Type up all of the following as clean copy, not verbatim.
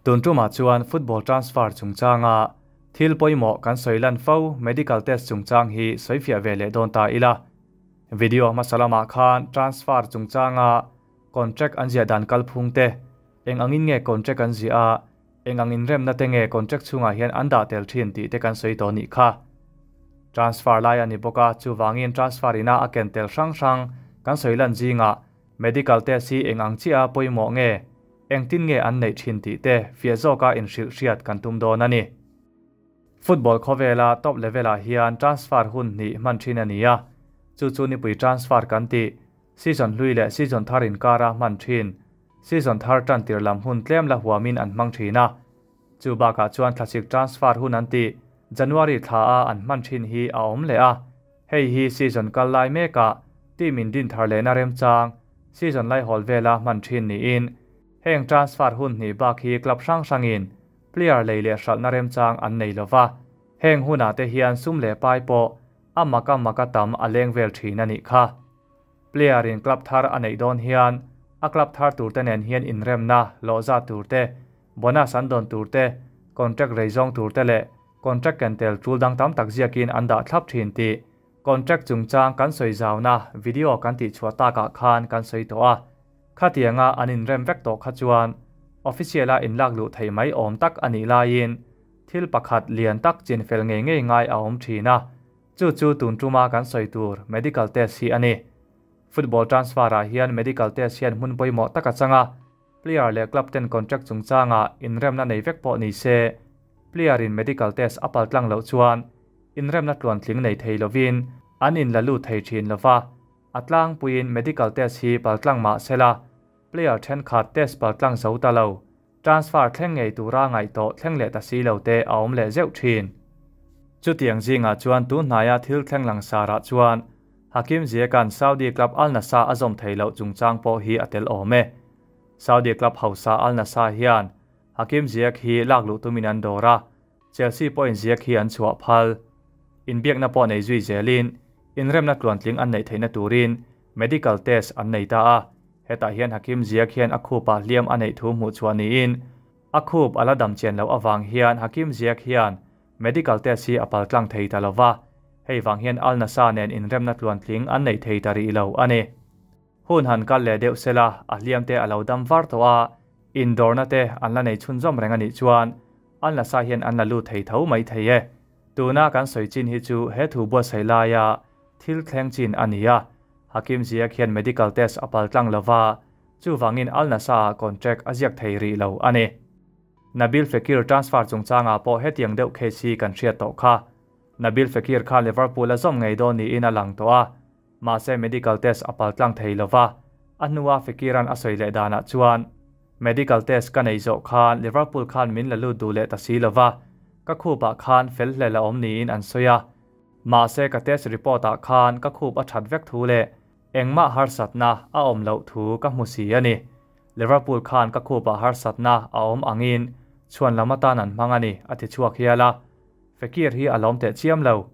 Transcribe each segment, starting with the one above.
Tun tumah chuan football transfer chungchanga thil pawimawh kan sawi lan fo medical test chungchang hi sawi fiah ve leh dawn ta ila. Video hmasa lamah khan transfer chungchanga contract an ziah dan kalphung te, eng angin nge contract an ziah a, eng ang inremna te nge contract chhungah hian an dah tel thin tih te kan sawi tawh nih kha. Transfer lai a ni bawk a, chuvangin transfer ina a ken tel hrang hrang kan sawi lan zingah medical test hi eng ang chiah a pawimawh nge, engtin nge an neih thin tih te fiah zawka inhrilh hriat kan tum dawn a ni. Football khawvela top level ah hian transfer hun hnih hman thin a ni a, chu chu nipui transfer kan tih, season hlui leh season thar inkara hman thin, season thar tan tir lam hun tlem la huamin an hmang thin a. Chu bakah chuan thlasik transfer hun an tih, January thla a an hman thin hi a awm leh a, hei hi season kal lai mekah team in din thar lehna remchang season laihawl vela hman thin niin heng transfer hun hnih bak hi club hrang hrangin player lei leh hralhna remchang an nei lova, heng hunah te hian sum leh pai pawh a maka maka tam a leng vel thin a nih kha. Player in club thar a neih dawn hian a club thar tur te nen hian inremna hlawh zat tur te, bonus an dawn tur te, contract rei zawng tur te leh contract ken tel tul dang tam tak ziakin an dah thlap thin tih contract chungchang kan sawi zauna video kan tih chhuah takah khan kan sawi tawh a. Khatianga an inrem vek tawh kha chuan official a inlak luh thei mai awm tak a nih laiin thil pakhat lian tak chinfel ngei ngei ngai a awm thin a, chu chu tun tuma kan sawi tur medical test hi a ni. Football transfer ah hian medical test hian hmun pawimawh tak a chang a, player leh club ten contract chungchanga inremna nei vek pawh ni se, player in medical test a pal tlang loh chuan inremna tluantling nei thei lovin an inla lut thei thin lova, a tlangpuiin medical test hi pal tlang mah sela, player thenkhat test pal tlang zo ta lo, transfer thleng ngei tura ngaih tawh thleng leh ta si lo te a awm leh zeuh thin. Chutiang zingah chuan tun hnaia thil thleng langsarah chuan Hakim Ziyech-a'n Saudi club Al Nassr a zawm thei loh chungchang pawh hi a tel awm e. Saudi club hausa Al Nassr hian Hakim Ziyech hi lak luh tumin an dawr a, Chelsea pawhin Ziyech hi an chhuah phal. Inbiakna pawh nei zui zelin inremna tluantling an neih theihna turin medical test an nei ta a, hetah hian Hakim Ziyech hian a khupah hliam a neih thu hmuh chhuah niin a khup a la dam chian loh avang hian Hakim Ziyech hian medical test hi a pal tlang thei ta lova, hei vang hian Al Nassr nen inremna tluantling an neih thei ta rih lo a ni. Hun han kal leh deuh sela a hliam te a lo dam var tawh a, indawrna te an la nei chhunzawm reng a nih chuan Al Nassr hian an la lut thei tho mai thei e. Tuna kan sawi chin hi chu he thu buatsaih laia thil thleng chin a ni a, Hakim Ziyech hian medical test a pal tlang lova, chuvangin Al Nassr-ah contract a ziak thei rih lo a ni. Nabil Fekir transfer chungchangah pawh hetiang deuh case hi kan hriat tawh kha. Nabil Fekir kha Liverpool a zawm ngei dawn niin a lang tawh a, mahse medical test a pal tlang thei lova, a hnua Fekir-a'n a sawi leh danah chuan, Medical test ka nei zawh khan Liverpool khan min la lut duh leh ta si lova, ka khupah khan fel hlel a awm niin an sawi a. Mahse ka test report-ah khan ka khup a that vek thu leh engmah harsatna a awm loh thu ka hmu si a ni. Liverpool khan ka khupah harsatna a awm angin chhuan lam atan an hmang a ni, a ti chhuak hial a. Fekir hi a lawm teh chiam lo.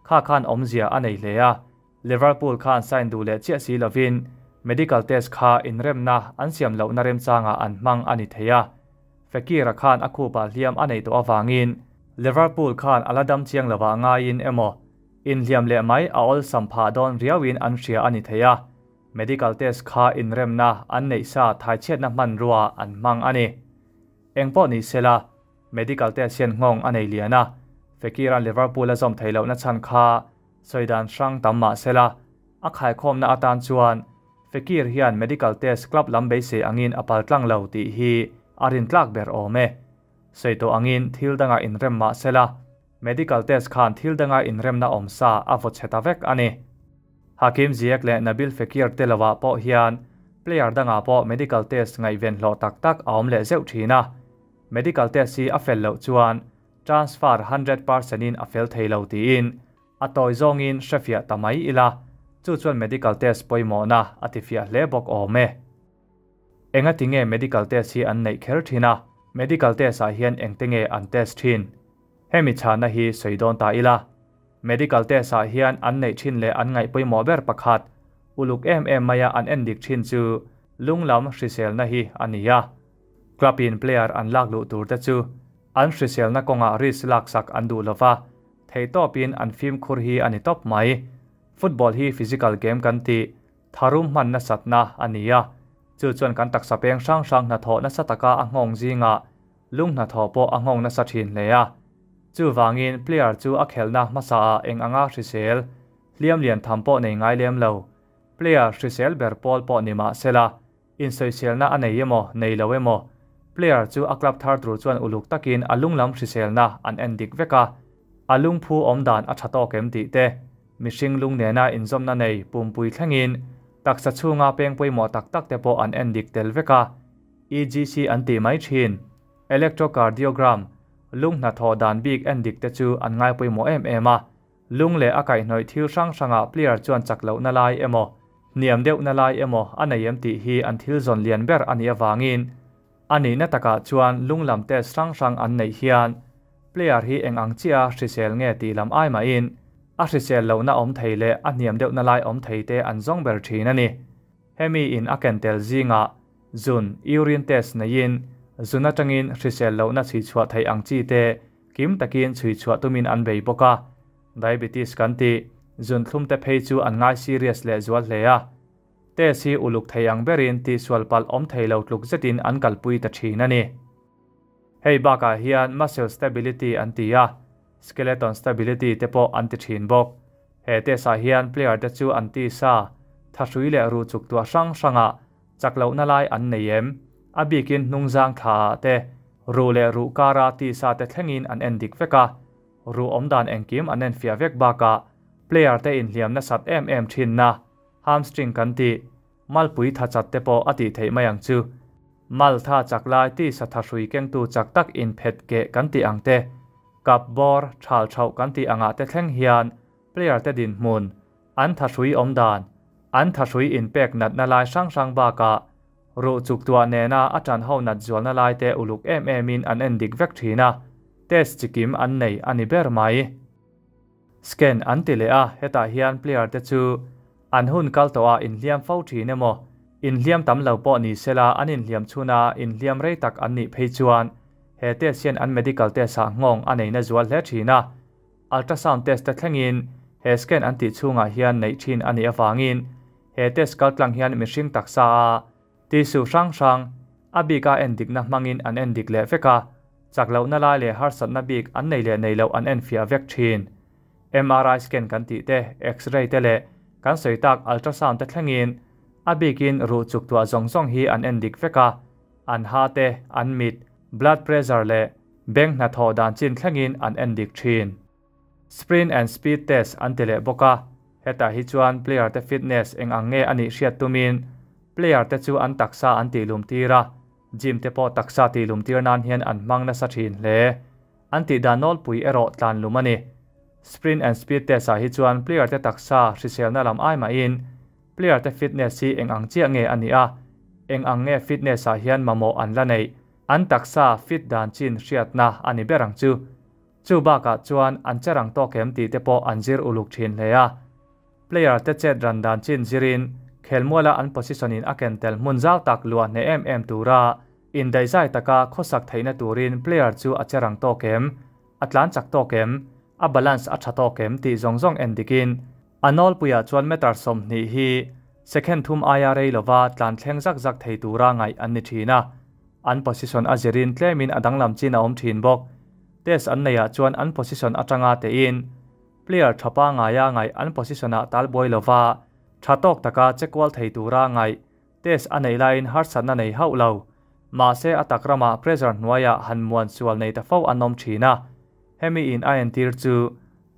Kha khan awmzia a nei hle a. Liverpool khan sign duh leh chiah si lovin medical test kha inremna an siam lohna remchangah an hmang a ni thei a. Fekir-a khan a khupah hliam a nei tawh avangin Liverpool khan a la dam chiang lovah ngaiin emaw inhliam leh mai a awlsam phah dawn riauin an hria a ni thei a. Medical test kha inremna an neih sa thaichhiatna hmanrua an hmang a ni. Engpawh ni sela, medical test hian nghawng a nei lian a, Fekir-a'n Liverpool a zawm theih lohna chhan kha sawi dan hrang tam mah sela, a khaikhawmna atan chuan Fekir hian medical test club lam beisei angin a pal tlang lo tih hi a rintlak ber awm e. Sawi tawh angin thil danga inrem mah sela, medical test khan thil danga inremna awm sa a vaw chhe ta vek a ni. Hakim Ziyech leh Nabil Fekir te lovah pawh hian player dangah pawh medical test ngaihven hlawh tak tak a awm leh zeuh thin a, medical test hi a fel loh chuan transfer 100% in a fel thei lo tiin a tawi zawngin hrefiah ta mai ila, chu chuan medical test pawimawhna a tifiah hle bawk awm e. Enga tinge medical test hi an neih kher thin a, medical test ah hian engte nge an test thin? Hemi chhana hi sawi dawn ta ila. Medical test ah hian an neih thin leh an ngaih pawimawh ber pakhat, uluk em em maia an endik thin chu lung lam hriselna hi a ni a. Club in player an lakluh tur te chu an hriselna kawngah risk laksak an duh lova, theihtawpin an fimkhur hi a ni tawp mai. Football hi physical game kan tih, tharum hman nasatna a ni a, chu chuan kan taksa peng hrang hrang hnathawh nasa taka a nghawng zingah lung hnathawh pawh a nghawng nasa thin hle a. Chuvangin player chu a khelhna hmasaah eng anga hrisel, hliam lian tham pawh nei ngai lem lo, player hrisel ber pawl pawh ni mah sela, insawiselna a nei emaw nei lo emaw, player chu a club thar tur chuan uluk takin a lunglam hriselna an en dik vek a, a lungphu awm dan a tha tawk em tih te, mihring lung nena inzawmna nei pumpui thlengin taksa chhunga peng pawimawh tak tak te pawh an en dik tel vek a, EGC an tih mai thin. Electrocardiogram, lung hnathawh dan bik en dik te chu an ngai pawimawh em em a, lung leh a kaihhnawih thil hrang hrangah player chuan chak lohna lai emaw, hniam deuhna lai emaw a nei em tih hi an thil zawn lian ber a nih avangin a nihna takah chuan lung lam test hrang hrang an neih hian player hi eng ang chiah a hrisel nge tih lam ai mahin a hrisel lohna awm thei leh a hniam deuhna lai awm thei te an zawng ber thin a ni. Hemi in a ken tel zingah zun, urine test, neiin zun atangin hrisel lohna chhui chhuah theih ang chi te kim takin chhui chhuah tumin an bei bawk a. Diabetes kan tih, zun thlum te phei chu an ngai serious leh zual hle a. Test hi uluk thei ang berin tihsual palh awm thei lo tluk zetin an kalpui ta thin a ni. Hei bakah hian muscle stability an ti a, skeleton stability te pawh an ti thin bawk. He test ah hian player te chu an tisa, thahrui leh ruh chuk tuah hrang hrangah chak lohna lai an nei em? A bikin hnungzang thla ah te, ruh leh ruh kara tisa te thlengin an en dik vek a. Ruh awmdan engkim an en fiah vek bakah player te inhliam nasat em em thinna, hamstring kan tih, malpui tha chat te pawh a tih theih mai ang chu. Mal tha chak lai tisa thahrui kengtu chak tak inphet keh kan tih ang te, kap bawr thal thauh kan tih angah te thleng hian player te dinhmun, an thahrui awmdan, an thahrui inpek natna lai hrang hrang bakah ruh chuk tuah nena a tan ho nat zualna lai te uluk em emin an en dik vek thin a, test chikim an nei a ni ber mai. Scan an ti leh a, hetah hian player te chu an hun kal tawh ah inhliam fo thin emaw, inhliam tam lo pawh ni sela an inhliam chhun a inhliam rei tak an nih phei chuan he test hian an medical test ah nghawng a nei na zual hle thin a, ultrasound test te thlengin he scan an tih chhungah hian neih thin a nih avangin he test kaltlang hian mihring taksa a tissue hrang hrang a bika en dikna hmangin an en dik leh vek a, chak lohna lai leh harsatna bik an nei leh nei loh an en fiah vek thin. MRI scan kan tih te, X-ray te leh kan sawi tak ultrasound te thlengin a bikin ruh chuk tuah zawng zawng hi an en dik vek a, an ha te, an mit, blood pressure leh beng hnathawh dan chin thlengin an en dik thin. Sprint and speed test an ti leh bawk a, hetah hi chuan player te fitness eng ang nge a nih hriat tumin player te chu an taksa an tihlum tir a, gym te pawh taksa tihlum tir nan hian an hmang nasa thin hle. An tih dan nawlpui erawh tlan lum a ni. Sprint and speed test ah hi chuan player te taksa hriselna lam ai mahin player te fitness hi eng ang chiah nge a nih a, eng ang nge fitness ah hian mamawh an la neih, an taksa fit dan chin hriatna a ni ber ang chu. Chu bakah chuan an che rang tawk em tih te pawh an zir uluk thin hle a. Player te chet ran dan chin zirin khelmuala an position in a ken tel hmun zau tak luah hneh em em tura indaihzai taka khawsak theihna turin player chu a che rang tawk em, a tlan chak tawk em, a balance a tha tawk em tih zawng zawng en dikin a nawlpuiah chuan meter 20 hi second thum aia rei lova tlan thleng zak zak thei tura ngaih an ni thin a. An position a zirin tlemin a danglam chin a awm thin bawk. Test an neihah chuan an position atanga tein player tha pangaia ngaih an position ah talbuai lova tha tawk taka che kual thei tura ngaih test a neih laiin harsatna nei hauh lo. Mahse a tak ramah pressure hnuaiah han muan sual nei ta fo an awm thin a. Hemi in a entir chu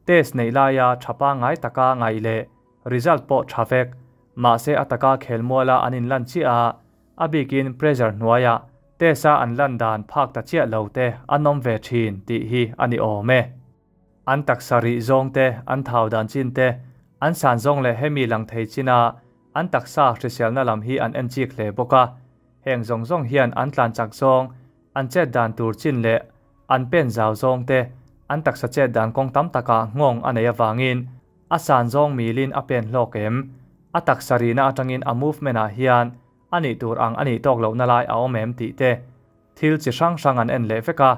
test neih laia tha pangai taka ngaih leh result pawh tha vek. Mahse a taka khelmuala an inlan chiah a, a bikin pressure hnuaiah test a an lan dan phak ta chiah lo te an awm ve thin tih hi a ni awm e. An taksa rih zawng te, an thau dan chin te, an san zawng leh hemi lang thei china an taksa hriselna lam hi an en chik hle bawk a. Heng zawng zawng hian an tlan chak zawng, an chet dan tur chin leh an pen zau zawng te, an taksa chet dan kawng tam takah nghawng a nei avangin a san zawng milin a pen hlawk em? A taksa rihna atangin a movement ah hian a nih tur ang a nih tawk lohna lai a awm em tih te. Thil chi hrang hrang an en leh vek a,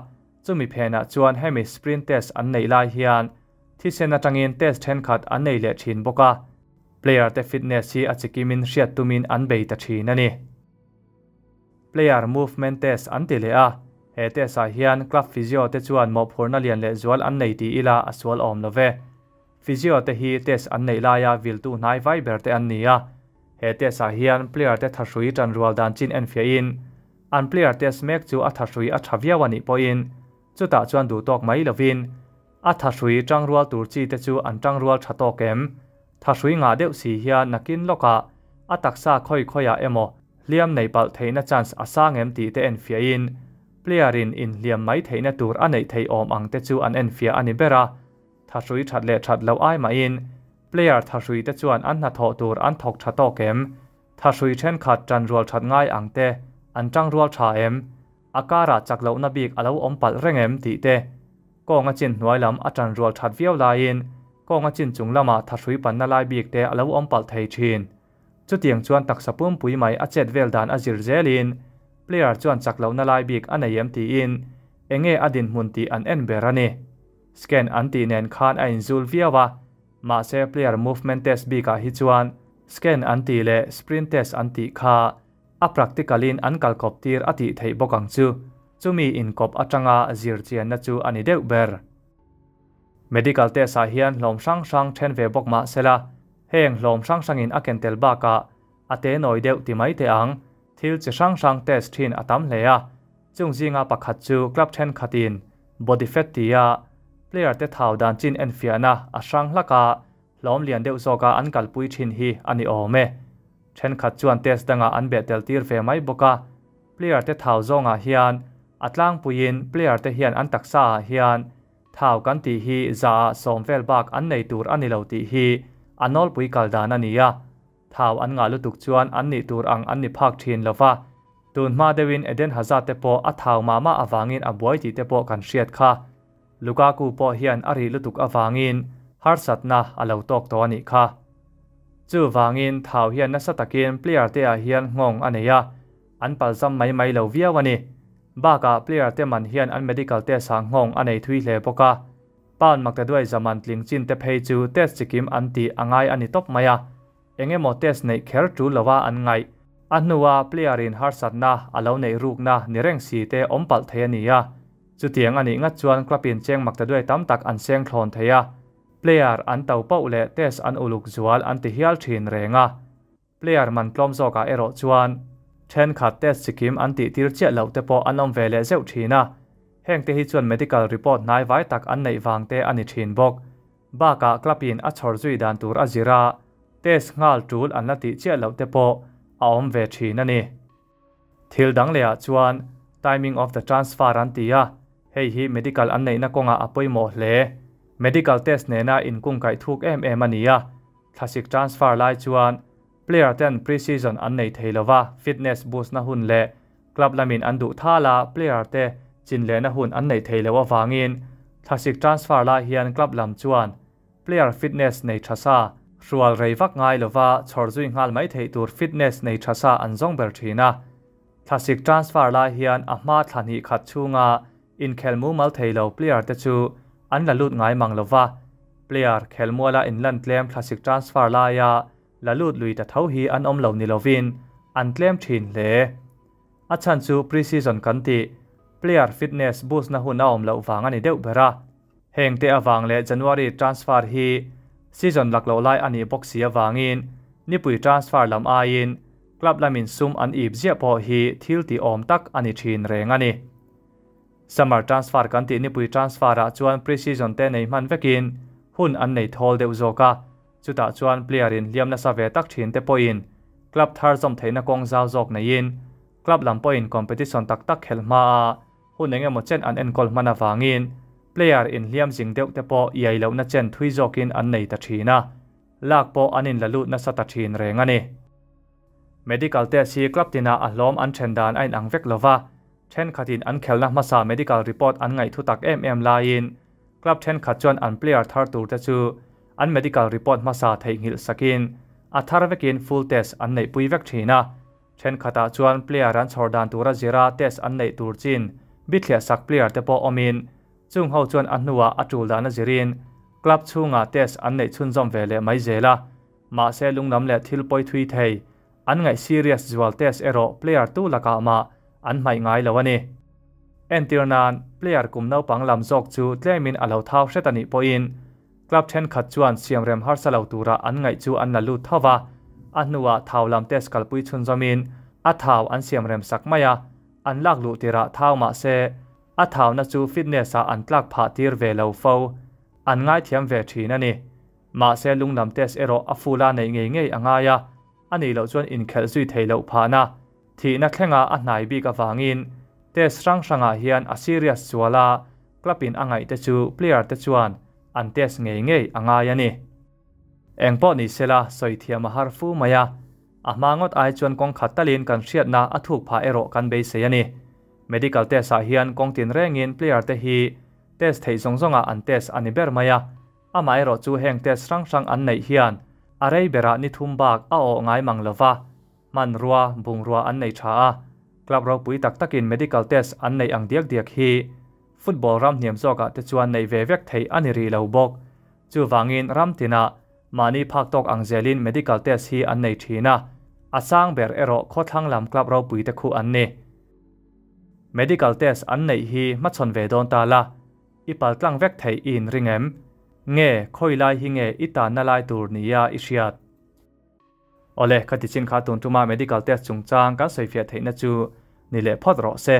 chumi phenah chuan hemi sprint test an neih lai hian thisen atangin test thenkhat an nei leh thin bawk a, player te fitness hi a chikimin hriat tumin an bei ta thin a ni. Player movement test an ti leh a, he test ah hian club physio te chuan mawhphurhna lian leh zual an nei ti ila a sual awm lo ve. Physio te hi test an neih laia viltu hnai vai ber te an ni a, he test ah hian player te thahrui tan rual dan chin enfiahin an player test mek chu a thahrui a tha viau a nih pawhin chutah chuan duh tawk mai lovin a thahrui tangrual tur chi te chu an tangrual tha tawk em? Thahrui ngah deuh si hian nakin lawkah a taksa khawi khawiah emaw hliam nei palh theihna chance a sang em tih te enfiahin player in inhliam mai theihna tur a neih theih awm ang te chu an enfiah a ni ber a. Thahrui that leh that loh ai mahin player thahrui te chuan an hnathawh tur an thawk tha tawk em? Thahrui thenkhat tanrual that ngai ang te an tangrual tha em? A karah chak lohna bik a lo awm palh reng em tih te. Kawnga chin hnuai lam a tanrual that viau laiin kawnga chin chung lamah thahrui panna lai bik te a lo awm palh thei thin. Chutiang chuan taksa pumpui mai a chet vel dan a zir zelin player chuan chak lohna lai bik a nei em tiin enge a dinhmun tih an en ber a ni. Scan an tih nen khan a inzul viau a, mahse player movement test bikah hi chuan scan an tih leh sprint test an tih kha a practical in an kalkawp tir a tih theih bawk ang chu. Chumi inkawp atanga zir chianna chu a ni deuh ber. Medical test ah hian hlawm hrang hrang then ve bawk mah sela, heng hlawm hrang hrangin a ken tel bakah a te nawi deuh ti mai teh ang. Thil chi hrang hrang test thin a tam hle a, chung zinga pakhat chu club thenkhatin body fat tia player te thau dan chin enfiahna a hrang hlak a, hlawm lian deuh zawka an kalpui thin hi a ni awm e. Thenkhat chuan test dangah an beh tel tir ve mai bawk a, player te thau zawngah hian a tlangpuiin player te hian an taksa ah hian thau kan tih hi za ah sawm vel bak an nei tur a ni lo tih hi a nawlpui kal dan a ni a. Thau an ngah lutuk chuan an nih tur ang an ni phak thin lova, tun hma deuhin Eden Hazard te pawh a thau mah mah avangin a buai tih te pawh kan hriat kha. Lukaku pawh hian a rih lutuk avangin harsatna a lo tawk tawh a nih kha. Chuvangin thau hian nasa takin player te ah hian nghawng a nei a, an palzam mai mai lo viau a ni. Bakah player te man hian an medical test ah nghawng a nei thui hle bawk a. Pound maktaduai zaman tling chin te phei chu test chikim an tih a ngai a ni tawp mai a, eng emaw test neih kher tul lova an ngaih. A hnua player in harsatna a lo neih rukna ni reng si te awm palh thei a ni a. Chutiang a nih ngat chuan club in cheng maktaduai tam tak an seng thlawn thei a, player an to pauh leh test an uluk zual an ti hial thin reng a. Player man tlawm zawkah erawh chuan thenkhat test chikim an tih tir chiah loh te pawh an awm ve leh zeuh thin a, heng te hi chuan medical report hnai vai tak an neih vang te a ni thin bawk. Bakah club in a chhawr zui dan tur a zir a, test nghal tul an la tih chiah loh te pawh a awm ve thin a ni. Thil dang lehah chuan timing of the transfer an ti a, hei hi medical an neihna kawngah a pawimawh hle. Medical test nena inkungkaih thuk em em a ni a, thlasik transfer lai chuan player ten pre-season an nei thei lova, fitness boost na hun leh club lamin an duh thala player te chin lehna hun an nei thei lo avangin thlasik transfer lai hian club lam chuan player fitness nei tha sa hrual rei vak ngai lova chhawr zui nghal mai theih tur fitness nei tha sa an zawng ber thin a. Thlasik transfer lai hian a hma thla hnih khat chhunga inkhel mumal thei lo player te chu an la lut ngai mang lova, player khelmuala inlan tlem thlasik transfer laia la lut lui ta tho hi an awm lo ni lovin an tlem thin hle. A chhan chu pre-season kan tih player fitness boost na hun a awm loh vang a ni deuh ber a. Heng te avang leh January transfer hi season lak loh lai a nih bawk si avangin nipui transfer lam aiin club lamin sum an ip ziah pawh hi thil tih awm tak a ni thin reng a ni. Summer transfer kan tih nipui transfer ah chuan pre-season te nei hman vekin hun an nei thawl deuh zawk a, chutah chuan player in hliam nasa ve tak thin te pawhin club thar zawm theihna kawng zau zawk neiin club lam pawhin competition tak tak khelh hma a hun engemaw chen an enkawl hman avangin player inhliam zing deuh te pawh iai lohna chen thui zawkin an nei ta thin a, lak pawh an inla lut nasa ta thin reng a ni. Medical test hi club tinah a hlawm an then dan a inang vek lova, thenkhatin an khelna hmasa medical report an ngaih thu tak em em laiin club thenkhat chuan an player thar tur te chu an medical report hmasa theihnghilh sakin a thar vekin full test an neihpui vek thin a. Thenkhatah chuan player an chhawr dan tura zira test an neih tur chin bithliah sak player te pawh awmin chung ho chuan a hnuah a tul dan a zirin club chhungah test an neih chhunzawm ve leh mai zel a. Mahse lunglam leh thil pawi thui thei an ngaih serious zual test erawh player tu lakah mah an hmaih ngai lo a ni. Entir nan, player kum naupang lam zawk chu tlemin a lo thau hret a nih pawhin club thenkhat chuan siamrem harsa lo tura an ngaih chu an la lut tho va, a hnuah thau lam test kalpui chhunzawmin a thau an siamrem sak mai a, an lak luh tirah thau mah se a thauna chu fitness-ah an tlak phah tir ve lo fo. An ngaithiam ve thin a ni. Mahse lunglam test erawh a full a neih ngei ngei a ngai a, a nih loh chuan inkhelh zui thei loh phahna, thihna thlenga a hnai bik avangin test hrang hrangah hian a serious zual a, club in a ngaih te chu player te chuan an test ngei ngei a ngai a ni. Engpawh ni sela sawi thiam a har fu mai a, a hma ngawt ai chuan kawng khat talin kan hriatna a thuk phah erawh kan beisei a ni. Medical test ah hian kawng tin rengin player te hi test theih zawng zawngah an test a ni ber mai a, Amaherawh chu heng test hrang hrang an neih hian a rei berah ni thum bak a awh ngai mang lova, hmanrua, bungrua an nei tha a, club ropui tak takin medical test an neih ang diak diak hi football ram hniam zawkah te chuan neih ve vek theih a ni rih lo bawk. Chuvangin ram tinah mahni phak tawk ang zelin medical test hi an nei thin a, a sang ber erawh khawthlang lam club ropui te khu an ni. Medical test an neih hi hmachhawn ve dawn ta la. I pal tlang vek theih i inring em? Nge, khawi lai hi nge i tanna lai tur nia i hriat? Awle, ka ti chin kha tun tuma medical test chungchang kan sawifiah theihna chu ni leh phawt rawh se.